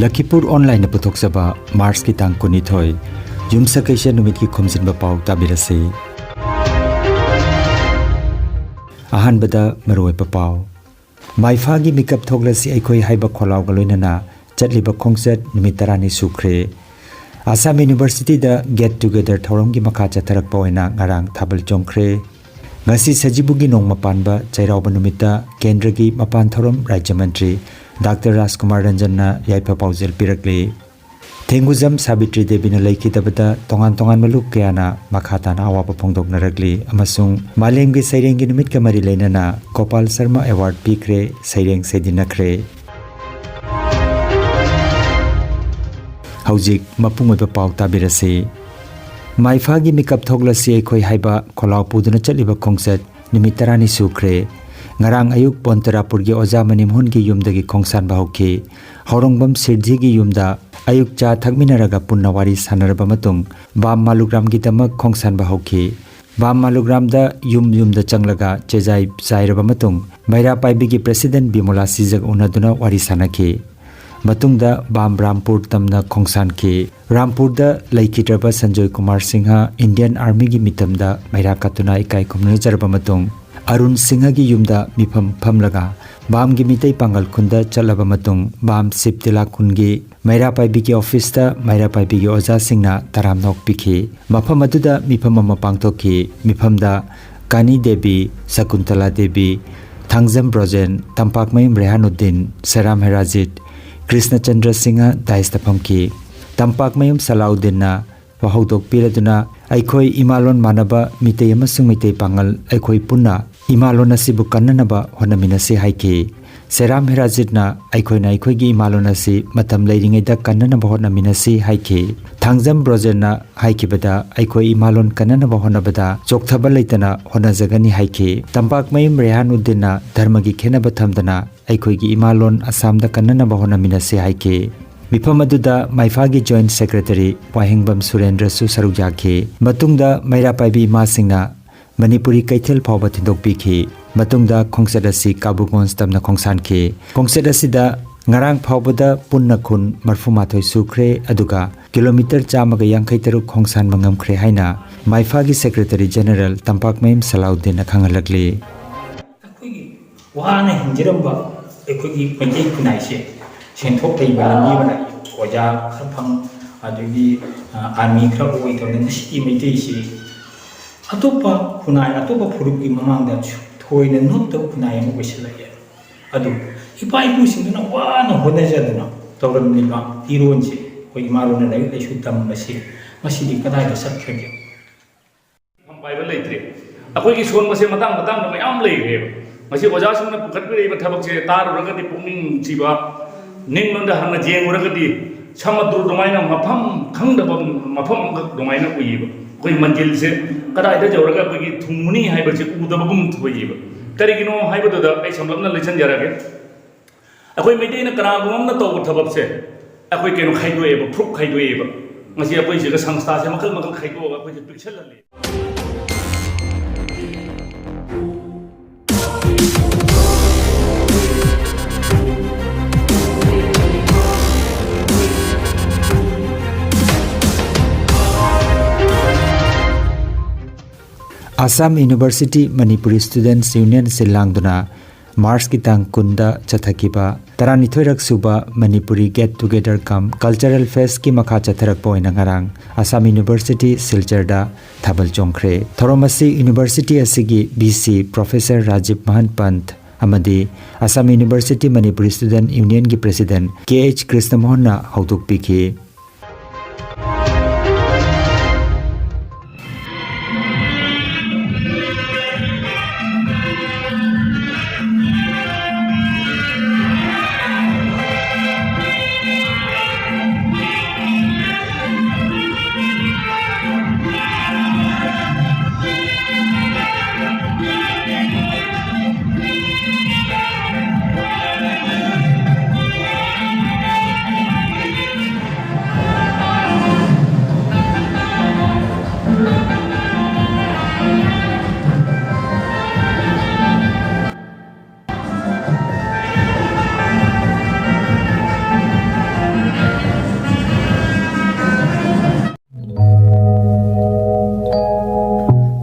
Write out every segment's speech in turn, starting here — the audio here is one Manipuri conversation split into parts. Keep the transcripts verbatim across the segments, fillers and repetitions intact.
ꯂꯈꯤꯄꯨꯔ ꯑꯣꯟꯂꯥꯏꯟꯅ ꯄꯨꯊꯣꯛꯆꯕ ꯃꯥꯔꯆꯀꯤ ꯇꯥꯡ ꯀꯨꯟꯅꯤꯊꯣꯏ, ꯌꯨꯝꯁꯀꯩꯁ ꯅꯨꯃꯤꯠꯀꯤ ꯈꯣꯝꯖꯤꯟꯕ ꯄꯥꯎ ꯇꯥꯕꯤꯔꯁꯤ꯫ ꯑꯍꯥꯟꯕꯗ ꯃꯔꯨꯑꯣꯏꯕ ꯄꯥꯎ꯫ ꯃꯥꯏꯐꯥꯒꯤ ꯃꯤꯀꯞ ꯊꯣꯛꯂꯁꯤ ꯑꯩꯈꯣꯏ ꯍꯥꯏꯕ ꯈꯣꯜꯂꯥꯎꯒ ꯂꯣꯏꯅꯅ ꯆꯠꯂꯤꯕ ꯈꯣꯡꯆꯠ ꯅꯨꯃꯤꯠ ꯇꯔꯥꯅꯤ ꯁꯨꯈ꯭ꯔꯦ꯫ ꯑꯁꯥꯝ ꯌꯨꯅꯤꯚꯔꯁꯤꯇꯤꯗ Get Together ꯊꯧꯔꯝꯒꯤ ꯃꯈꯥ ꯆꯠꯊꯔꯛꯄ ꯑꯣꯏꯅ ꯉꯔꯥꯡ ꯊꯥꯕꯜ ꯆꯣꯡꯈ꯭ꯔꯦ꯫ ꯉꯁꯤ ꯁꯖꯤꯕꯨꯒꯤ ꯅꯣꯡꯃ ꯄꯥꯟꯕ ꯆꯩꯔꯥꯎꯕ ꯅꯨꯃꯤꯠꯇ ꯀꯦꯟꯗ꯭ꯔꯒꯤ ꯃꯄꯥꯟ ꯊꯧꯔꯝ ꯔꯥꯖ꯭ꯌ ꯃꯟꯇ꯭ꯔꯤ ꯗꯥꯛꯇꯔ ꯔꯥꯖꯀꯨꯃꯥꯔ ꯔꯟꯖꯟꯅ ꯌꯥꯏꯐ ꯄꯥꯎꯖꯦꯜ ꯄꯤꯔꯛꯂꯤ꯫ ꯊꯦꯡꯒꯨꯖꯝ ꯁꯥꯕꯤꯇ꯭ꯔꯤ ꯗꯦꯕꯤꯅ ꯂꯩꯈꯤꯗꯕꯗ ꯇꯣꯉꯥꯟ ꯇꯣꯉꯥꯟꯕ ꯂꯨꯞ ꯀꯌꯥꯅ ꯃꯈꯥ ꯇꯥꯅ ꯑꯋꯥꯕ ꯐꯣꯡꯗꯣꯛꯅꯔꯛꯂꯤ ꯑꯃꯁꯨꯡ ꯃꯥꯂꯦꯝꯒꯤ ꯁꯩꯔꯦꯡꯒꯤ ꯅꯨꯃꯤꯠꯀ ꯃꯔꯤ ꯂꯩꯅꯅ ꯒꯣꯄꯥꯜ ꯁꯔꯃ ꯑꯦꯋꯥꯔꯗ ꯄꯤꯈ꯭ꯔꯦ, ꯁꯩꯔꯦꯡ ꯁꯩꯗꯤꯟꯅꯈ꯭ꯔꯦ꯫ ꯍꯧꯖꯤꯛ ꯃꯄꯨꯡ ꯑꯣꯏꯕ ꯄꯥꯎ ꯇꯥꯕꯤꯔꯁꯤ꯫ ꯃꯥꯏꯐꯥꯒꯤ ꯃꯤꯀꯞ ꯊꯣꯛꯂꯁꯤ ꯑꯩꯈꯣꯏ ꯍꯥꯏꯕ ꯈꯣꯜꯂꯥꯎ ꯄꯨꯗꯨꯅ ꯆꯠꯂꯤꯕ ꯈꯣꯡꯆꯠ ꯅꯨꯃꯤꯠ ꯇꯔꯥꯅꯤ ꯁꯨꯈ꯭ꯔꯦ꯫ ꯉꯔꯥꯡ ꯑꯌꯨꯛ ꯄꯣꯟꯇꯔꯥꯄꯨꯔꯒꯤ ꯑꯣꯖꯥ ꯃꯅꯤꯃꯣꯍꯟꯒꯤ ꯌꯨꯝꯗꯒꯤ ꯈꯣꯡꯁꯥꯟꯕ ꯍꯧꯈꯤ꯫ ꯍꯧꯔꯣꯡꯕꯝ ꯁꯤꯔꯖꯤꯒꯤ ꯌꯨꯝꯗ ꯑꯌꯨꯛ ꯆꯥ ꯊꯛꯃꯤꯟꯅꯔꯒ ꯄꯨꯟꯅ ꯋꯥꯔꯤ ꯁꯥꯟꯅꯔꯕ ꯃꯇꯨꯡ ꯕꯥꯝ ꯃꯥꯂꯨꯒ꯭ꯔꯥꯝꯒꯤꯗꯃꯛ ꯈꯣꯡꯁꯥꯟꯕ ꯍꯧꯈꯤ꯫ ꯕꯥꯝ ꯃꯥꯂꯨꯒ꯭ꯔꯥꯝꯗ ꯌꯨꯝ ꯌꯨꯝꯗ ꯆꯪꯂꯒ ꯆꯦꯖꯥꯏ ꯆꯥꯏꯔꯕ ꯃꯇꯨꯡ ꯃꯩꯔꯥ ꯄꯥꯏꯕꯤꯒꯤ ꯄ꯭ꯔꯦꯁꯤꯗꯦꯟ ꯕꯤꯃꯣꯂꯥ ꯁꯤꯖꯒ ꯎꯅꯗꯨꯅ ꯋꯥꯔꯤ ꯁꯥꯟꯅꯈꯤ꯫ ꯃꯇꯨꯡꯗ ꯕꯥꯝ ꯔꯥꯝꯄꯨꯔ ꯇꯝꯅ ꯈꯣꯡꯁꯥꯟꯈꯤ꯫ ꯔꯥꯝꯄꯨꯔꯗ ꯂꯩꯈꯤꯗ꯭ꯔꯕ ꯁꯟꯖꯣꯏ ꯀꯨꯃꯥꯔ ꯁꯤꯡꯍ ꯏꯟꯗꯤꯌꯟ ꯑꯥꯔꯃꯤꯒꯤ ꯃꯤꯇꯝꯗ ꯃꯩꯔꯥ ꯀꯠꯇꯨꯅ ꯏꯀꯥꯏ ꯈꯨꯝꯅꯖꯔꯕ ꯃꯇꯨꯡ ꯑꯔꯨꯟ ꯁꯤꯡꯍꯒꯤ ꯌꯨꯝꯗ ꯃꯤꯐꯝ ꯐꯝꯂꯒ ꯕꯥꯝꯒꯤ ꯃꯤꯇꯩ ꯄꯥꯡꯒꯜ ꯈꯨꯟꯗ ꯆꯠꯂꯕ ꯃꯇꯨꯡ ꯕꯥꯝ ꯁꯤꯞ ꯇꯤꯂꯥ ꯈꯨꯟꯒꯤ ꯃꯩꯔꯥ ꯄꯥꯏꯕꯤꯒꯤ ꯑꯣꯐꯤꯁꯇ ꯃꯩꯔꯥ ꯄꯥꯏꯕꯤꯒꯤ ꯑꯣꯖꯥꯁꯤꯡꯅ ꯇꯔꯥꯝꯅ ꯑꯣꯛꯄꯤꯈꯤ꯫ ꯃꯐꯝ ꯑꯗꯨꯗ ꯃꯤꯐꯝ ꯑꯃ ꯄꯥꯡꯊꯣꯛꯈꯤ꯫ ꯃꯤꯐꯝꯗ ꯀꯥꯅꯤ ꯗꯦꯕꯤ, ꯁꯀꯨꯟꯇꯂꯥ ꯗꯦꯕꯤ, ꯊꯥꯡꯖꯝ ꯕ꯭ꯔꯣꯖꯦꯟ, ꯇꯝꯄꯥꯛꯃꯌꯨꯝ ꯔꯦꯍꯥꯅꯨꯗꯤꯟ, ꯁꯦꯔꯥꯝ ꯍꯦꯔꯥꯖꯤꯠ, ꯀ꯭ꯔꯤꯁꯅꯆꯟꯗ꯭ꯔ ꯁꯤꯡꯍ ꯗꯥꯏꯁꯇ ꯐꯝꯈꯤ꯫ ꯇꯝꯄꯥꯛꯃꯌꯨꯝ ꯁꯂꯥꯎꯗꯤꯟꯅ ꯋꯥꯍꯧꯗꯣꯛ ꯄꯤꯔꯗꯨꯅ ꯑꯩꯈꯣꯏ ꯏꯃꯥꯂꯣꯟ ꯃꯥꯟꯅꯕ ꯃꯤꯇꯩ ꯑꯃꯁꯨꯡ ꯃꯩꯇꯩ ꯄꯥꯉꯜ ꯑꯩꯈꯣꯏ ꯄꯨꯟꯅ ꯏꯃꯥꯂꯣꯟ ꯑꯁꯤꯕꯨ ꯀꯟꯅꯅꯕ ꯍꯣꯠꯅꯃꯤꯟꯅꯁꯤ ꯍꯥꯏꯈꯤ꯫ ꯁꯦꯔꯥꯝ ꯍꯦꯔꯥꯖꯤꯠꯅ ꯑꯩꯈꯣꯏꯅ ꯑꯩꯈꯣꯏꯒꯤ ꯏꯃꯥꯂꯣꯟ ꯑꯁꯤ ꯃꯇꯝ ꯂꯩꯔꯤꯉꯩꯗ ꯀꯟꯅꯅꯕ ꯍꯣꯠꯅꯃꯤꯟꯅꯁꯤ ꯍꯥꯏꯈꯤ꯫ ꯊꯥꯡꯖꯝ ꯕ꯭ꯔꯣꯖꯦꯟꯅ ꯍꯥꯏꯈꯤꯕꯗ ꯑꯩꯈꯣꯏ ꯏꯃꯥꯂꯣꯟ ꯀꯟꯅꯅꯕ ꯍꯣꯠꯅꯕꯗ ꯆꯣꯛꯊꯕ ꯂꯩꯇꯅ ꯍꯣꯠꯅꯖꯒꯅꯤ ꯍꯥꯏꯈꯤ꯫ ꯇꯝꯄꯥꯛꯃꯌꯨꯝ ꯔꯦꯍꯥꯟ ꯎꯗꯤꯟꯅ ꯙꯔꯃꯒꯤ ꯈꯦꯟꯅꯕ ꯊꯝꯗꯅ ꯑꯩꯈꯣꯏꯒꯤ ꯏꯃꯥꯂꯣꯟ ꯑꯁꯥꯝꯗ ꯀꯟꯅꯅꯕ ꯍꯣꯠꯅꯃꯤꯟꯅꯁꯤ ꯍꯥꯏꯈꯤ꯫ ꯃꯤꯐꯝ ꯑꯗꯨꯗ ꯃꯥꯏꯐꯥꯒꯤ ꯖꯣꯏꯟꯠ ꯁꯦꯀ꯭ꯔꯦꯇꯔꯤ ꯋꯥꯍꯦꯡꯕꯝ ꯁꯨꯔꯦꯟꯗ꯭ꯔꯁꯨ ꯁꯔꯨꯛ ꯌꯥꯈꯤ꯫ ꯃꯇꯨꯡꯗ ꯃꯩꯔꯥ ꯄꯥꯏꯕꯤ ꯏꯃꯥꯁꯤꯡꯅ ꯃꯅꯤꯄꯨꯔꯤ ꯀꯩꯊꯦꯜ ꯐꯥꯎꯕ ꯊꯤꯟꯗꯣꯛꯄꯤꯈꯤ꯫ ꯃꯇꯨꯡꯗ ꯈꯣꯡꯆꯠ ꯑꯁꯤ ꯀꯥꯕꯨꯒꯣꯟꯁ ꯇꯝꯅ ꯈꯣꯡꯁꯥꯟꯈꯤ꯫ ꯈꯣꯡꯆꯠ ꯑꯁꯤꯗ ꯉꯔꯥꯡ ꯐꯥꯎꯕꯗ ꯄꯨꯟꯅ ꯈꯨꯟ ꯃꯔꯐꯨ ꯃꯥꯊꯣꯏ ꯁꯨꯈ꯭ꯔꯦ, ꯑꯗꯨꯒ ꯀꯤꯂꯣꯃꯤꯇꯔ ꯆꯥꯝꯃꯒ ꯌꯥꯡꯈꯩ ꯇꯔꯨꯛ ꯈꯣꯡꯁꯥꯟꯕ ꯉꯝꯈ꯭ꯔꯦ ꯍꯥꯏꯅ ꯃꯥꯏꯐꯥꯒꯤ ꯁꯦꯀ꯭ꯔꯦꯇꯔꯤ ꯖꯦꯅꯦꯔꯦꯜ ꯇꯝꯄꯥꯛꯃꯌꯨꯝ ꯁꯂꯥꯎꯗꯤꯟꯅ ꯈꯪꯍꯜꯂꯛꯂꯤ꯫ ꯑꯩꯈꯣꯏꯒꯤ ꯋꯥꯅ ꯍꯤꯡꯖꯔꯝꯕ ꯑꯩꯈꯣꯏꯒꯤ ꯃꯩꯇꯩ ꯈꯨꯟꯅꯥꯏꯁꯦ ꯁꯦꯟꯊꯣꯛ ꯂꯩꯕ ꯂꯝꯕꯤ ꯑꯃ ꯂꯥꯛꯏ꯫ ꯑꯣꯖꯥ ꯈꯔ ꯐꯪ, ꯑꯗꯒꯤ, ꯑ, ꯑꯥꯔꯃꯤ ꯈꯔ ꯑꯣꯏ ꯇꯧꯗꯅ ꯉꯁꯤꯗꯤ ꯃꯩꯇꯩꯁꯤ ꯑꯇꯣꯞꯄ ꯈꯨꯟꯅꯥꯏ, ꯑꯇꯣꯞꯄ ꯐꯨꯔꯨꯞꯀꯤ ꯃꯃꯥꯡꯗ ꯊꯣꯏꯅ ꯅꯣꯞꯇꯕ ꯈꯨꯟꯅꯥꯏ ꯑꯃ ꯑꯣꯏꯁꯤꯜꯂꯛꯑꯦ꯫ ꯑꯗꯨ ꯏꯄꯥ ꯏꯄꯨꯁꯤꯡꯗꯨꯅ ꯋꯥꯅ ꯍꯣꯠꯅꯖꯗꯨꯅ ꯇꯧꯔꯝꯂꯤꯕ ꯏꯔꯣꯟꯁꯦ, ꯑꯩꯈꯣꯏ ꯏꯃꯥꯂꯣꯟꯅ ꯂꯥꯏꯔꯤꯛ ꯂꯥꯏꯁꯨ ꯇꯝꯕꯁꯦ ꯉꯁꯤꯗꯤ ꯀꯗꯥꯏꯗ ꯆꯠꯈ꯭ꯔꯒꯦ? ꯐꯝ ꯄꯥꯏꯕ ꯂꯩꯇ꯭ꯔꯦ꯫ ꯑꯩꯈꯣꯏꯒꯤ ꯁꯣꯟꯕꯁꯦ ꯃꯇꯥꯡ ꯃꯇꯥꯡꯗ ꯃꯌꯥꯝ ꯂꯩꯈ꯭ꯔꯦꯕ꯫ ꯉꯁꯤ ꯑꯣꯖꯥꯁꯤꯡꯅ ꯄꯨꯈꯠꯄꯤꯔꯛꯏꯕ ꯊꯕꯛꯁꯦ ꯇꯥꯔꯨꯔꯒꯗꯤ ꯄꯨꯛꯅꯤꯡ ꯅꯨꯡꯁꯤꯕ, ꯅꯤꯡꯂꯣꯟꯗ ꯍꯟꯅ ꯌꯦꯡꯉꯨꯔꯒꯗꯤ ꯁꯃꯨꯗ꯭ꯔ ꯑꯗꯨꯃꯥꯏꯅ ꯃꯐꯝ ꯈꯪꯗꯕ ꯃꯐꯝ ꯑꯃꯈꯛ ꯑꯗꯨꯃꯥꯏꯅ ꯎꯏꯌꯦꯕ꯫ ꯑꯩꯈꯣꯏ ꯃꯟꯖꯤꯜꯁꯦ ꯀꯗꯥꯏꯗ ꯌꯧꯔꯒ ꯑꯩꯈꯣꯏꯒꯤ ꯊꯨꯡꯉꯨꯅꯤ ꯍꯥꯏꯕꯁꯦ ꯎꯗꯕꯒꯨꯝ ꯊꯣꯛꯏꯕ꯫ ꯀꯔꯤꯒꯤꯅꯣ ꯍꯥꯏꯕꯗꯨꯗ ꯑꯩ ꯁꯝꯂꯞꯅ ꯂꯣꯏꯁꯤꯟꯖꯔꯒꯦ꯫ ꯑꯩꯈꯣꯏ ꯃꯩꯇꯩꯅ ꯀꯅꯥꯒꯨꯝꯕ ꯑꯃꯅ ꯇꯧꯕ ꯊꯕꯛꯁꯦ ꯑꯩꯈꯣꯏ ꯀꯩꯅꯣ ꯈꯥꯏꯗꯣꯛꯑꯦꯕ, ꯐꯨꯔꯨꯞ ꯈꯥꯏꯗꯣꯛꯑꯦꯕ꯫ ꯉꯁꯤ ꯑꯩꯈꯣꯏ ꯁꯤꯗ ꯁꯪꯁꯊꯥꯁꯦ ꯃꯈꯜ ꯃꯈꯜ ꯈꯥꯏꯗꯣꯛꯑꯒ ꯑꯩꯈꯣꯏꯁꯦ ꯄꯤꯛꯁꯜꯍꯜꯂꯦ꯫ Assam University Manipuri Students Union ꯁꯤꯜ ꯂꯥꯡꯗꯨꯅ ꯃꯥꯔꯆꯀꯤ ꯇꯥꯡ ꯀꯨꯟꯗ ꯆꯠꯊꯈꯤꯕ ꯇꯔꯥꯅꯤꯊꯣꯏꯔꯛ ꯁꯨꯕ Manipuri Get Together cum Cultural Festꯀꯤ ꯃꯈꯥ ꯆꯠꯊꯔꯛꯄ ꯑꯣꯏꯅ ꯉꯔꯥꯡ ꯑꯁꯥꯝ ꯌꯨꯅꯤꯚꯔꯁꯤꯇꯤ ꯁꯤꯜꯆꯔꯗ ꯊꯥꯕꯜ ꯆꯣꯡꯈ꯭ꯔꯦ꯫ ꯊꯧꯔꯝ ꯑꯁꯤ ꯌꯨꯅꯤꯚꯔꯁꯤꯇꯤ ꯑꯁꯤꯒꯤ V C Professor Rajiv Mohan Pant ꯑꯃꯗꯤ ꯑꯁꯥꯝ ꯌꯨꯅꯤꯚꯔꯁꯤꯇꯤ ꯃꯅꯤꯄꯨꯔꯤ ꯁ꯭ꯇꯨꯗꯦꯟꯠ ꯌꯨꯅꯤꯌꯟꯒꯤ ꯄ꯭ꯔꯦꯁꯤꯗꯦꯟꯠ K H ꯀ꯭ꯔꯤꯁꯅꯃꯣꯍꯟꯅ ꯍꯧꯗꯣꯛꯄꯤꯈꯤ꯫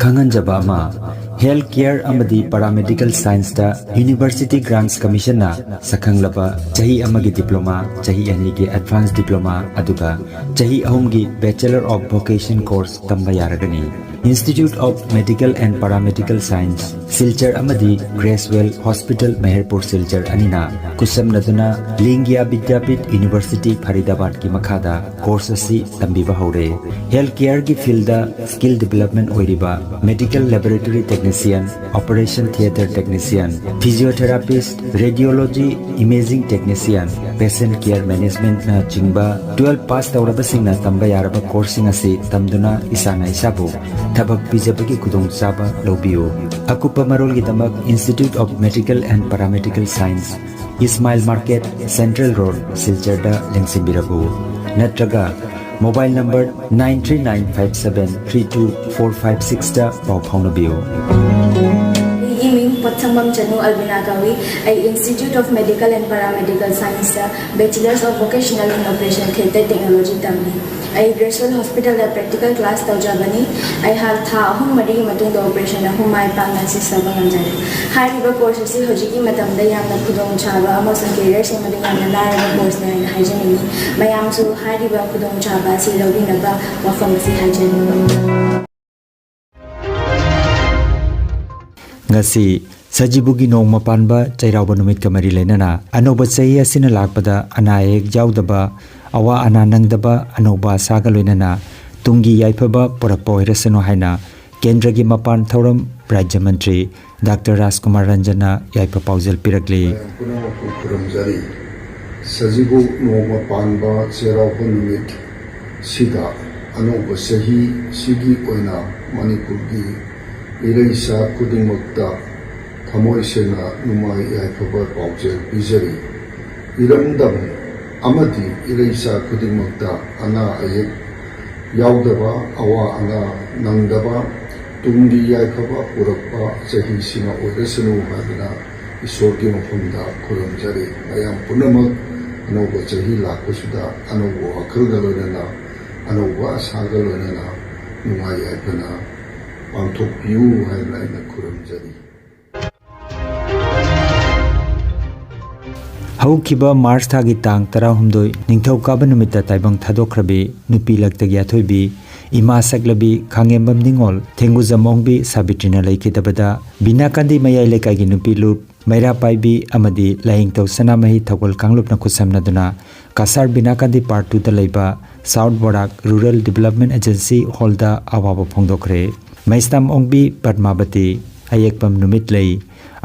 ꯈꯪꯍꯟꯖꯕ ꯑꯃ, ꯍꯦꯜꯊ ꯀꯦꯌꯔ ꯑꯃꯗꯤ ꯄꯥꯔꯥꯃꯦꯗꯤꯀꯦꯜ ꯁꯥꯏꯟꯁꯇ ꯌꯨꯅꯤꯚꯔꯁꯤꯇꯤ ꯒ꯭ꯔꯥꯟꯠꯁ ꯀꯃꯤꯁꯟꯅ ꯁꯛꯈꯪꯂꯕ ꯆꯍꯤ ꯑꯃꯒꯤ ꯗꯤꯄ꯭ꯂꯣꯃꯥ, ꯆꯍꯤ ꯑꯅꯤꯒꯤ ꯑꯦꯗꯚꯥꯟꯁ ꯗꯤꯄ꯭ꯂꯣꯃꯥ, ꯑꯗꯨꯒ ꯆꯍꯤ ꯑꯍꯨꯝꯒꯤ Bachelor of Vocation course ꯇꯝꯕ ꯌꯥꯔꯒꯅꯤ꯫ Institute of Medical and Paramedical Science, Silchar ꯑꯃꯗꯤ ꯒ꯭ꯔꯦꯁꯋꯦꯜ ꯍꯣꯁꯄꯤꯇꯥꯜ, ꯃꯦꯍꯔꯄꯨꯔ, ꯁꯤꯜꯆꯔ ꯑꯅꯤꯅ ꯈꯨꯠꯁꯝꯅꯗꯨꯅ ꯂꯤꯡꯒ꯭ꯌꯥ ꯕꯤꯗ꯭ꯌꯥꯄꯤꯊ ꯌꯨꯅꯤꯚꯔꯁꯤꯇꯤ ꯐꯔꯤꯗꯥꯕꯥꯗꯀꯤ ꯃꯈꯥꯗ ꯀꯣꯔꯁ ꯑꯁꯤ ꯇꯝꯕꯤꯕ ꯍꯧꯔꯦ꯫ ꯍꯦꯜꯊ ꯀꯦꯌꯔꯒꯤ ꯐꯤꯜꯗ ꯁ꯭ꯀꯤꯜ ꯗꯤꯕꯦꯂꯞꯃꯦꯟ ꯑꯣꯏꯔꯤꯕ medical laboratory technician, operation theatre technician, physiotherapist, radiology, imaging technician, patient care ꯃꯦꯅꯦꯖꯃꯦꯟꯠꯅꯆꯤꯡꯕ ꯇꯨꯋꯦꯜꯐ ꯄꯥꯁ ꯇꯧꯔꯕꯁꯤꯡꯅ ꯇꯝꯕ ꯌꯥꯔꯕ ꯀꯣꯔꯁꯁꯤꯡ ꯑꯁꯤ ꯇꯝꯗꯨꯅ ꯏꯁꯥꯅ ꯏꯁꯥꯕꯨ ꯊꯕꯛ ꯄꯤꯖꯕꯒꯤ ꯈꯨꯗꯣꯡꯆꯥꯕ ꯂꯧꯕꯤꯌꯨ꯫ ꯑꯀꯨꯞꯄ ꯃꯔꯣꯜꯒꯤꯗꯃꯛ Institute of Medical and Paramedical Science, Ismail market, central road, ꯁꯤꯜꯆꯔꯗ ꯂꯦꯡꯁꯤꯟꯕꯤꯔꯛꯎ, ꯅꯠꯇ꯭ꯔꯒ mobile number nine three nine five seven three two four five sixꯇ ꯄꯥꯎ ꯐꯥꯎꯅꯕꯤꯌꯨ꯫ ꯑꯩꯒꯤ ꯃꯤꯡ ꯄꯣꯠꯁꯪꯕꯝ ꯆꯅꯨ ꯑꯜꯕꯤꯅꯥ ꯀꯧꯏ꯫ ꯑꯩ Institute of Medical and Paramedical Scienceꯇ Bachelors of Vocational in Operation Theatre Technology ꯇꯝꯂꯤ꯫ ꯑꯩ ꯒ꯭ꯔꯦꯁꯋꯦꯜ ꯍꯣꯁꯄꯤꯇꯥꯜꯗ ꯄ꯭ꯔꯦꯛꯇꯤꯀꯦꯜ ꯀ꯭ꯂꯥꯁ ꯇꯧꯖꯕꯅꯤ꯫ ꯑꯩꯍꯥꯛ ꯊꯥ ꯑꯍꯨꯝ ꯃꯔꯤꯒꯤ ꯃꯇꯨꯡꯗ ꯑꯣꯄꯔꯦꯁꯟ ꯑꯍꯨꯝ ꯃꯥꯏ ꯄꯥꯛꯅ ꯁꯤꯁ ꯇꯧꯕ ꯉꯝꯖꯔꯦ꯫ ꯍꯥꯏꯔꯤꯕ ꯀꯣꯔꯁ ꯑꯁꯤ ꯍꯧꯖꯤꯛꯀꯤ ꯃꯇꯝꯗ ꯌꯥꯝꯅ ꯈꯨꯗꯣꯡꯆꯥꯕ ꯑꯃꯁꯨꯡ ꯀꯦꯔꯤꯌꯔ ꯁꯦꯝꯕꯗ ꯌꯥꯝꯅ ꯂꯥꯏꯔꯕ ꯀꯣꯔꯁꯅꯤ ꯍꯥꯏꯅ ꯍꯥꯏꯖꯅꯤꯡꯏ꯫ ꯃꯌꯥꯝꯁꯨ ꯍꯥꯏꯔꯤꯕ ꯈꯨꯗꯣꯡꯆꯥꯕ ꯑꯁꯤ ꯂꯧꯕꯤꯅꯕ ꯋꯥꯐꯝ ꯑꯁꯤ ꯍꯥꯏꯖꯔꯤ꯫ ꯉꯁꯤ ꯁꯖꯤꯕꯨꯒꯤ ꯅꯣꯡꯃ ꯄꯥꯟꯕ ꯆꯩꯔꯥꯎꯕ ꯅꯨꯃꯤꯠꯀ ꯃꯔꯤ ꯂꯩꯅꯅ ꯑꯅꯧꯕ ꯆꯍꯤ ꯑꯁꯤꯅ ꯂꯥꯛꯄꯗ ꯑꯅꯥ ꯑꯌꯦꯛ ꯌꯥꯎꯗꯕ, ꯑꯋꯥ ꯑꯅꯥ ꯅꯪꯗꯕ, ꯑꯅꯧꯕ ꯑꯁꯥꯒ ꯂꯣꯏꯅꯅ ꯇꯨꯡꯒꯤ ꯌꯥꯏꯐꯕ ꯄꯨꯔꯛꯄ ꯑꯣꯏꯔꯁꯅꯨ ꯍꯥꯏꯅ ꯀꯦꯟꯗ꯭ꯔꯒꯤ ꯃꯄꯥꯟ ꯊꯧꯔꯝ ꯔꯥꯖ꯭ꯌ ꯃꯟꯇ꯭ꯔꯤ ꯗꯥꯛꯇꯔ ꯔꯥꯖꯀꯨꯃꯥꯔ ꯔꯟꯖꯟꯅ ꯌꯥꯏꯐ ꯄꯥꯎꯖꯦꯜ ꯄꯤꯔꯛꯂꯤ꯫ ꯃꯌꯥꯝ ꯄꯨꯝꯅꯃꯛꯄꯨ ꯈꯨꯔꯨꯝꯖꯔꯤ꯫ ꯁꯖꯤꯕꯨ ꯅꯣꯡꯃ ꯄꯥꯟꯕ ꯆꯩꯔꯥꯎꯕ ꯅꯨꯃꯤꯠ ꯁꯤꯗ ꯑꯅꯧꯕ ꯆꯍꯤ ꯁꯤꯒꯤ ꯑꯣꯏꯅ ꯃꯅꯤꯄꯨꯔꯒꯤ ꯏꯔꯩꯆꯥ ꯈꯨꯗꯤꯡꯃꯛꯇ ꯊꯃꯣꯏ ꯁꯦꯡꯅ ꯅꯨꯡꯉꯥꯏ ꯌꯥꯏꯐꯕ ꯄꯥꯎꯖꯦꯜ ꯄꯤꯖꯔꯤ꯫ ꯏꯔꯝꯗꯝ ꯑꯃꯗꯤ ꯏꯔꯩꯆꯥ ꯈꯨꯗꯤꯡꯃꯛꯇ ꯑꯅꯥ ꯑꯌꯦꯛ ꯌꯥꯎꯗꯕ, ꯑꯋꯥ ꯑꯅꯥ ꯅꯪꯗꯕ, ꯇꯨꯡꯒꯤ ꯌꯥꯏꯐꯕ ꯄꯨꯔꯛꯄ ꯆꯍꯤꯁꯤꯃ ꯑꯣꯏꯔꯁꯅꯨ ꯍꯥꯏꯗꯨꯅ ꯏꯁꯣꯔꯒꯤ ꯃꯐꯝꯗ ꯈꯨꯔꯨꯝꯖꯔꯤ꯫ ꯃꯌꯥꯝ ꯄꯨꯝꯅꯃꯛ ꯑꯅꯧꯕ ꯆꯍꯤ ꯂꯥꯛꯄꯁꯤꯗ ꯑꯅꯧꯕ ꯋꯥꯈꯜꯒ ꯂꯣꯏꯅꯅ, ꯑꯅꯧꯕ ꯑꯁꯥꯒ ꯂꯣꯏꯅꯅ ꯅꯨꯡꯉꯥꯏ ꯌꯥꯏꯐꯅ ꯄꯥꯡꯊꯣꯛꯄꯤꯌꯨ ꯍꯥꯏꯅ ꯑꯩꯅ ꯈꯨꯔꯨꯝꯖꯔꯤ꯫ ꯍꯧꯈꯤꯕ ꯃꯥꯔꯆ ꯊꯥꯒꯤ ꯇꯥꯡ ꯇꯔꯥꯍꯨꯝꯗꯣꯏ ꯅꯤꯡꯊꯧꯀꯥꯕ ꯅꯨꯃꯤꯠꯇ ꯇꯥꯏꯕꯪ ꯊꯥꯗꯣꯛꯈ꯭ꯔꯕꯤ ꯅꯨꯄꯤ ꯂꯛꯇꯒꯤ ꯑꯊꯣꯏꯕꯤ ꯏꯃꯥ ꯁꯛꯂꯕꯤ ꯈꯥꯉꯦꯝꯕꯝ ꯅꯤꯉꯣꯜ ꯊꯦꯡꯒꯨꯖꯝ ꯑꯣꯡꯕꯤ ꯁꯥꯕꯤꯇ꯭ꯔꯤꯅ ꯂꯩꯈꯤꯗꯕꯗ ꯕꯤꯅꯥꯀꯥꯟꯗꯤ ꯃꯌꯥꯏ ꯂꯩꯀꯥꯏꯒꯤ ꯅꯨꯄꯤ ꯂꯨꯞ ꯃꯩꯔꯥ ꯄꯥꯏꯕꯤ ꯑꯃꯗꯤ ꯂꯥꯏꯌꯦꯡꯊꯧ ꯁꯅꯥꯃꯍꯤ ꯊꯧꯒꯜ ꯀꯥꯡꯂꯨꯞꯅ ꯈꯨꯠꯁꯝꯅꯗꯨꯅ ꯀꯁꯥꯔ ꯕꯤꯅꯥꯀꯥꯟꯗꯤ ꯄꯥꯔꯠ ꯇꯨꯗ ꯂꯩꯕ ꯁꯥꯎꯠ ꯕꯣꯔꯥꯛ ꯔꯨꯔꯦꯜ ꯗꯤꯕꯂꯞꯃꯦꯟ ꯑꯦꯖꯦꯟꯁꯤ ꯍꯣꯜꯗ ꯑꯋꯥꯕ ꯐꯣꯡꯗꯣꯛꯈ꯭ꯔꯦ꯫ ꯃꯩꯁꯅꯥꯝ ꯑꯣꯡꯕꯤ ꯄꯗꯃꯥꯕꯇꯤ, ꯑꯌꯦꯛꯄꯝ ꯅꯨꯃꯤꯠꯂꯩ,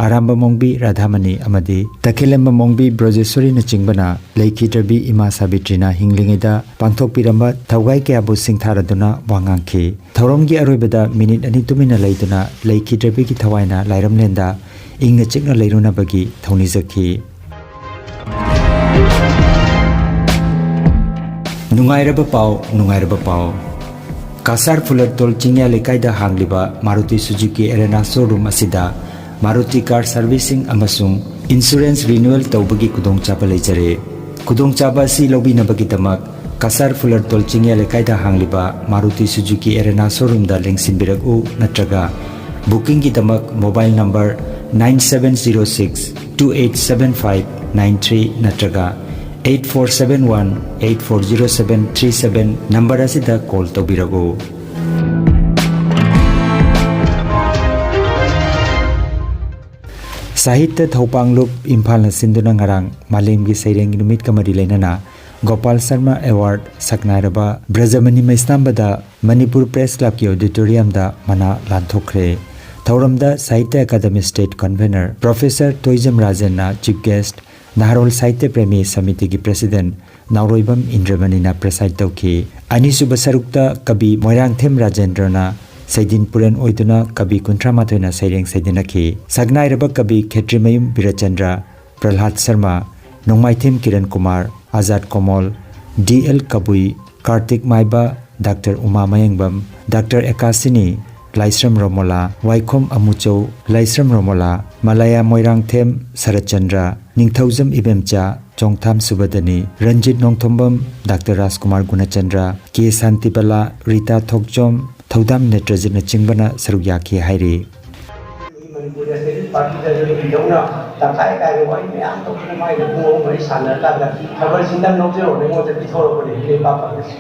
ꯑꯔꯥꯝꯕꯝ ꯑꯣꯡꯕꯤ ꯔꯥꯙꯥꯃꯅꯤ ꯑꯃꯗꯤ ꯇꯈꯦꯂꯦꯝꯕꯝ ꯑꯣꯡꯕꯤ ꯕ꯭ꯔꯖꯦꯁꯣꯔꯤꯅꯆꯤꯡꯕꯅ ꯂꯩꯈꯤꯗ꯭ꯔꯕꯤ ꯏꯃꯥ ꯁꯥꯕꯤꯇ꯭ꯔꯤꯅ ꯍꯤꯡꯂꯤꯉꯩꯗ ꯄꯥꯡꯊꯣꯛꯄꯤꯔꯝꯕ ꯊꯧꯒꯥꯏ ꯀꯌꯥꯕꯨ ꯁꯤꯡꯊꯥꯔꯗꯨꯅ ꯋꯥ ꯉꯥꯡꯈꯤ꯫ ꯊꯧꯔꯝꯒꯤ ꯑꯔꯣꯏꯕꯗ ꯃꯤꯅꯤꯠ ꯑꯅꯤ ꯇꯨꯃꯤꯟꯅ ꯂꯩꯗꯨꯅ ꯂꯩꯈꯤꯗ꯭ꯔꯕꯤꯒꯤ ꯊꯋꯥꯏꯅ ꯂꯥꯏꯔꯝꯂꯦꯟꯗ ꯏꯪꯅ ꯆꯤꯛꯅ ꯂꯩꯔꯨꯅꯕꯒꯤ ꯊꯧꯅꯤꯖꯈꯤ꯫ ꯅꯨꯡꯉꯥꯏꯔꯕ ꯄꯥꯎ, ꯅꯨꯡꯉꯥꯏꯔꯕ ꯄꯥꯎ꯫ ꯀꯁꯥꯔ ꯐꯨꯂꯔꯇꯣꯜ ꯆꯤꯡꯌꯥ ꯂꯩꯀꯥꯏꯗ ꯍꯥꯡꯂꯤꯕ ꯃꯥꯔꯨꯇꯤ ꯁꯨꯖꯨꯀꯤ ꯑꯦꯔꯦꯅꯥ ꯁꯣꯔꯨꯝ ꯑꯁꯤꯗ ꯃꯥꯔꯨꯇꯤ ꯀꯥꯔ ꯁꯔꯚꯤꯁꯤꯡ ꯑꯃꯁꯨꯡ ꯏꯟꯁꯨꯔꯦꯟꯁ ꯔꯤꯅ꯭ꯌꯨꯋꯦꯜ ꯇꯧꯕꯒꯤ ꯈꯨꯗꯣꯡꯆꯥꯕ ꯂꯩꯖꯔꯦ꯫ ꯈꯨꯗꯣꯡꯆꯥꯕ ꯑꯁꯤ ꯂꯧꯕꯤꯅꯕꯒꯤꯗꯃꯛ ꯀꯁꯥꯔ ꯐꯨꯂꯔꯇꯣꯜ ꯆꯤꯡꯌꯥ ꯂꯩꯀꯥꯏꯗ ꯍꯥꯡꯂꯤꯕ ꯃꯥꯔꯨꯇꯤ ꯁꯨꯖꯨꯀꯤ ꯑꯦꯔꯦꯅꯥ ꯁꯣꯔꯨꯝꯗ ꯂꯦꯡꯁꯤꯟꯕꯤꯔꯛꯎ, ꯅꯠꯇ꯭ꯔꯒ ꯕꯨꯀꯤꯡꯒꯤꯗꯃꯛ mobile number nine seven zero six two eight seven five nine three ꯅꯠꯇ꯭ꯔꯒ eight four seven one eight four zero seven three seven number ꯑꯁꯤꯗ ꯀꯣꯜ ꯇꯧꯕꯤꯔꯛꯎ꯫ ꯁꯥꯍꯤꯇ꯭ꯌ ꯊꯧꯄꯥꯡꯂꯨꯞ ꯏꯝꯐꯥꯜꯅ ꯁꯤꯟꯗꯨꯅ ꯉꯔꯥꯡ ꯃꯥꯂꯦꯝꯒꯤ ꯁꯩꯔꯦꯡꯒꯤ ꯅꯨꯃꯤꯠꯀ ꯃꯔꯤ ꯂꯩꯅꯅ ꯒꯣꯄꯥꯜ ꯁꯔꯃ ꯑꯦꯋꯥꯔꯗ ꯁꯛꯅꯥꯏꯔꯕ ꯕ꯭ꯔꯖꯃꯅꯤ ꯃꯩꯁꯅꯥꯝꯕꯗ ꯃꯅꯤꯄꯨꯔ ꯄ꯭ꯔꯦꯁ ꯀ꯭ꯂꯕꯀꯤ ꯑꯣꯗꯤꯇꯣꯔꯤꯌꯝꯗ ꯃꯅꯥ ꯂꯥꯟꯊꯣꯛꯈ꯭ꯔꯦ꯫ ꯊꯧꯔꯝꯗ Sahitya Akademi state convener professor Toijam ꯔꯥꯖꯦꯟꯅ ꯆꯤꯐ ꯒꯦꯁ꯭ꯠ, ꯅꯍꯥꯔꯣꯜ ꯁꯥꯍꯤꯇ꯭ꯌ ꯄ꯭ꯔꯦꯃꯤ ꯁꯃꯤꯇꯤꯒꯤ ꯄ꯭ꯔꯦꯁꯤꯗꯦꯟꯠ ꯅꯥꯎꯔꯣꯏꯕꯝ ꯏꯟꯗ꯭ꯔꯃꯅꯤꯅ ꯄ꯭ꯔꯦꯁꯥꯏꯗ ꯇꯧꯈꯤ꯫ ꯑꯅꯤꯁꯨꯕ ꯁꯔꯨꯛꯇ ꯀꯕꯤ ꯃꯣꯏꯔꯥꯡꯊꯦꯝ ꯔꯥꯖꯦꯟꯗ꯭ꯔꯅ ꯁꯩꯗꯤꯟ ꯄꯨꯔꯦꯟ ꯑꯣꯏꯗꯨꯅ ꯀꯕꯤ ꯀꯨꯟꯊ꯭ꯔꯥ ꯃꯥꯊꯣꯏꯅ ꯁꯩꯔꯦꯡ ꯁꯩꯗꯤꯟꯅꯈꯤ꯫ ꯁꯛꯅꯥꯏꯔꯕ ꯀꯕꯤ ꯈꯦꯇ꯭ꯔꯤꯃꯌꯨꯝ ꯕꯤꯔꯆꯟꯗ꯭ꯔ, ꯄ꯭ꯔꯜꯍꯥꯗ ꯁꯔꯃ, ꯅꯣꯡꯃꯥꯏꯊꯦꯝ ꯀꯤꯔꯟ ꯀꯨꯃꯥꯔ, ꯑꯖꯥꯗ ꯀꯣꯃꯣꯜ, ꯗꯤ ꯑꯦꯜ ꯀꯕꯨꯏ, ꯀꯥꯔꯇꯤꯛ ꯃꯥꯏꯕ, ꯗꯥꯛꯇꯔ ꯎꯃꯥ ꯃꯌꯦꯡꯕꯝ, ꯗꯥꯛꯇꯔ ꯑꯦꯀꯥꯁꯤꯅꯤ, ꯂꯥꯏꯁ꯭ꯔꯝ ꯔꯣꯃꯣꯂꯥ, ꯋꯥꯏꯈꯣꯝ ꯑꯃꯨꯆꯧ, ꯂꯥꯏꯁ꯭ꯔꯝ ꯔꯣꯃꯣꯂꯥ, ꯃꯂꯥꯌꯥ ꯃꯣꯏꯔꯥꯡꯊꯦꯝ ꯁꯔꯠꯆꯟꯗ꯭ꯔ, ꯅꯤꯡꯊꯧꯖꯝ ꯏꯕꯦꯝꯆꯥ, ꯆꯣꯡꯊꯥꯝ ꯁꯨꯕꯗꯅꯤ, ꯔꯟꯖꯤꯠ ꯅꯣꯡꯊꯣꯝꯕꯝ, ꯗꯥꯛꯇꯔ ꯔꯥꯖꯀꯨꯃꯥꯔ ꯒꯨꯅꯆꯟꯗ꯭ꯔ, ꯀꯦ ꯁꯥꯟꯇꯤꯕꯂꯥ, ꯔꯤꯇꯥ ꯊꯣꯛꯆꯣꯝ, ꯊꯧꯗꯥꯝ ꯅꯦꯇ꯭ꯔꯖꯤꯠꯅꯆꯤꯡꯕꯅ ꯁꯔꯨꯛ ꯌꯥꯈꯤ ꯍꯥꯏꯔꯤ꯫ ꯃꯅꯤꯄꯨꯔ ꯅꯦꯁꯅꯦꯂꯤꯁ ꯄꯥꯔꯇꯤꯗ ꯑꯗꯨꯝ ꯏꯗꯧꯅ ꯇꯪꯈꯥꯏ ꯀꯥꯏꯕ ꯋꯥꯔꯤ ꯃꯌꯥꯝ ꯇꯧꯗꯅ ꯃꯥꯏꯗ ꯄꯨꯡ ꯑꯍꯨꯝ ꯃꯔꯤ ꯁꯥꯟꯅꯔꯀꯥꯟꯗ ꯈꯕꯔꯁꯤ ꯅꯪ ꯂꯧꯖꯔꯣꯅ ꯑꯩꯉꯣꯟꯗ ꯄꯤꯊꯣꯔꯛꯄꯅꯦ ꯏꯅꯦ ꯏꯄꯥ ꯄꯥꯔꯇꯤꯁꯤ꯫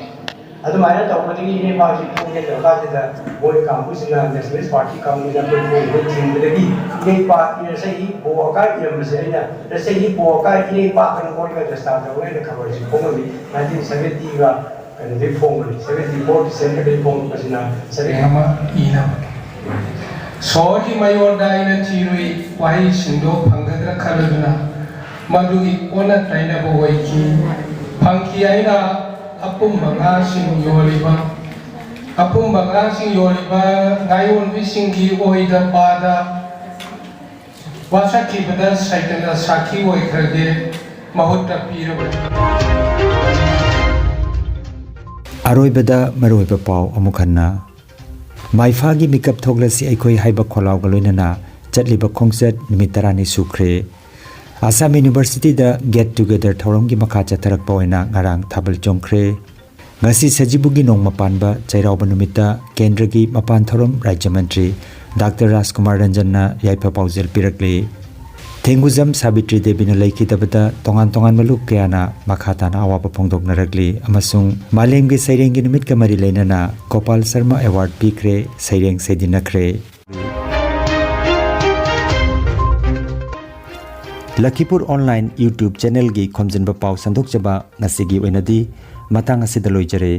ꯑꯗꯨꯃꯥꯏꯅ ꯇꯧꯕꯗꯒꯤ ꯏꯅꯦ ꯏꯄꯥꯁꯤ ꯐꯣꯡꯒꯦ ꯇꯧꯔꯀꯥꯟꯁꯤꯗ ꯃꯣꯏ ꯀꯥꯡꯕꯨꯁꯤꯅ ꯅꯦꯁꯅꯦꯂꯤꯁ ꯄꯥꯔꯇꯤ ꯀꯥꯡꯕꯨꯁꯤꯅ ꯑꯩꯈꯣꯏ ꯐꯣꯡꯕ ꯊꯤꯡꯕꯗꯒꯤ ꯏꯅꯦ ꯏꯄꯥ ꯏꯔꯁꯛ ꯏ ꯕꯣ ꯑꯀꯥꯏ ꯏꯔꯝꯕꯁꯦ ꯑꯩꯅ ꯏꯔꯁꯛ ꯏ ꯕꯣ ꯑꯀꯥꯏ ꯏꯅꯦ ꯏꯄꯥ ꯀꯩꯅꯣ ꯃꯣꯏꯒ ꯗꯁꯇꯥꯔ ꯇꯧꯔꯒ ꯑꯩꯅ ꯈꯕꯔꯁꯤ ꯐꯣꯡꯉꯝꯃꯤ ꯅꯥꯏꯟꯇꯤꯟ ꯁꯕꯦꯟꯇꯤꯒ ꯀꯩꯅꯣꯗꯒꯤ ꯐꯣꯡꯕꯅꯤ ꯁꯕꯦꯟꯇꯤ ꯐꯣꯔ ꯗꯤꯁꯦꯝꯕꯔꯗꯒꯤ ꯐꯣꯡꯕꯁꯤꯅ ꯁꯕꯦꯟ ꯑꯃ ꯏꯅꯕ ꯁꯣꯔꯒꯤ ꯃꯌꯣꯟꯗ ꯑꯩꯅ ꯊꯤꯔꯨꯏ꯫ ꯋꯥꯍꯩꯁꯤꯡꯗꯣ ꯐꯪꯒꯗ꯭ꯔꯥ ꯈꯜꯂꯗꯨꯅ ꯃꯗꯨꯒꯤ ꯑꯣꯟꯅ ꯇꯩꯅꯕ ꯑꯣꯏꯈꯤ꯫ ꯐꯪꯈꯤ꯫ ꯑꯩꯅ ꯑꯄꯨꯝꯕ ꯉꯥꯁꯤꯡ ꯌꯣꯜꯂꯤꯕ ꯑꯄꯨꯝꯕ ꯉꯥꯁꯤꯡ ꯌꯣꯜꯂꯤꯕ ꯉꯥꯌꯣꯟꯕꯤꯁꯤꯡꯒꯤ ꯑꯣꯏꯗ ꯄꯥꯗ ꯋꯥꯁꯛꯈꯤꯕꯗ ꯁꯩꯇꯅ ꯁꯥꯈꯤ ꯑꯣꯏꯈ꯭ꯔꯒꯦ꯫ ꯃꯍꯨꯠꯇ ꯄꯤꯔꯕꯅꯤ꯫ ꯑꯔꯣꯏꯕꯗ ꯃꯔꯨꯑꯣꯏꯕ ꯄꯥꯎ ꯑꯃꯨꯛ ꯍꯟꯅ꯫ ꯃꯥꯏꯐꯥꯒꯤ ꯃꯤꯀꯞ ꯊꯣꯛꯂꯁꯤ ꯑꯩꯈꯣꯏ ꯍꯥꯏꯕ ꯈꯣꯜꯂꯥꯎꯒ ꯂꯣꯏꯅꯅ ꯆꯠꯂꯤꯕ ꯈꯣꯡꯆꯠ ꯅꯨꯃꯤꯠ ꯇꯔꯥꯅꯤ ꯁꯨꯈ꯭ꯔꯦ꯫ ꯑꯁꯥꯝ ꯌꯨꯅꯤꯚꯔꯁꯤꯇꯤꯗ Get Together ꯊꯧꯔꯝꯒꯤ ꯃꯈꯥ ꯆꯠꯊꯔꯛꯄ ꯑꯣꯏꯅ ꯉꯔꯥꯡ ꯊꯥꯕꯜ ꯆꯣꯡꯈ꯭ꯔꯦ꯫ ꯉꯁꯤ ꯁꯖꯤꯕꯨꯒꯤ ꯅꯣꯡꯃ ꯄꯥꯟꯕ ꯆꯩꯔꯥꯎꯕ ꯅꯨꯃꯤꯠꯇ ꯀꯦꯟꯗ꯭ꯔꯒꯤ ꯃꯄꯥꯟ ꯊꯧꯔꯝ ꯔꯥꯖ꯭ꯌ ꯃꯟꯇ꯭ꯔꯤ ꯗꯥꯛꯇꯔ ꯔꯥꯖꯀꯨꯃꯥꯔ ꯔꯟꯖꯟꯅ ꯌꯥꯏꯐ ꯄꯥꯎꯖꯦꯜ ꯄꯤꯔꯛꯂꯤ꯫ ꯊꯦꯡꯒꯨꯖꯝ ꯁꯥꯕꯤꯇ꯭ꯔꯤ ꯗꯦꯕꯤꯅ ꯂꯩꯈꯤꯗꯕꯗ ꯇꯣꯉꯥꯟ ꯇꯣꯉꯥꯟꯕ ꯂꯨꯞ ꯀꯌꯥꯅ ꯃꯈꯥ ꯇꯥꯅ ꯑꯋꯥꯕ ꯐꯣꯡꯗꯣꯛꯅꯔꯛꯂꯤ ꯑꯃꯁꯨꯡ ꯃꯥꯂꯦꯝꯒꯤ ꯁꯩꯔꯦꯡꯒꯤ ꯅꯨꯃꯤꯠꯀ ꯃꯔꯤ ꯂꯩꯅꯅ ꯒꯣꯄꯥꯜ ꯁꯔꯃ ꯑꯦꯋꯥꯔꯗ ꯄꯤꯈ꯭ꯔꯦ, ꯁꯩꯔꯦꯡ ꯁꯩꯗꯤꯟꯅꯈ꯭ꯔꯦ꯫ ꯂꯈꯤꯄꯨꯔ ꯑꯣꯟꯂꯥꯏꯟ YouTube ꯆꯦꯅꯦꯜꯒꯤ ꯈꯣꯝꯖꯤꯟꯕ ꯄꯥꯎ ꯁꯟꯗꯣꯛꯆꯕ ꯉꯁꯤꯒꯤ ꯑꯣꯏꯅꯗꯤ ꯃꯇꯥꯡ ꯑꯁꯤꯗ ꯂꯣꯏꯖꯔꯦ꯫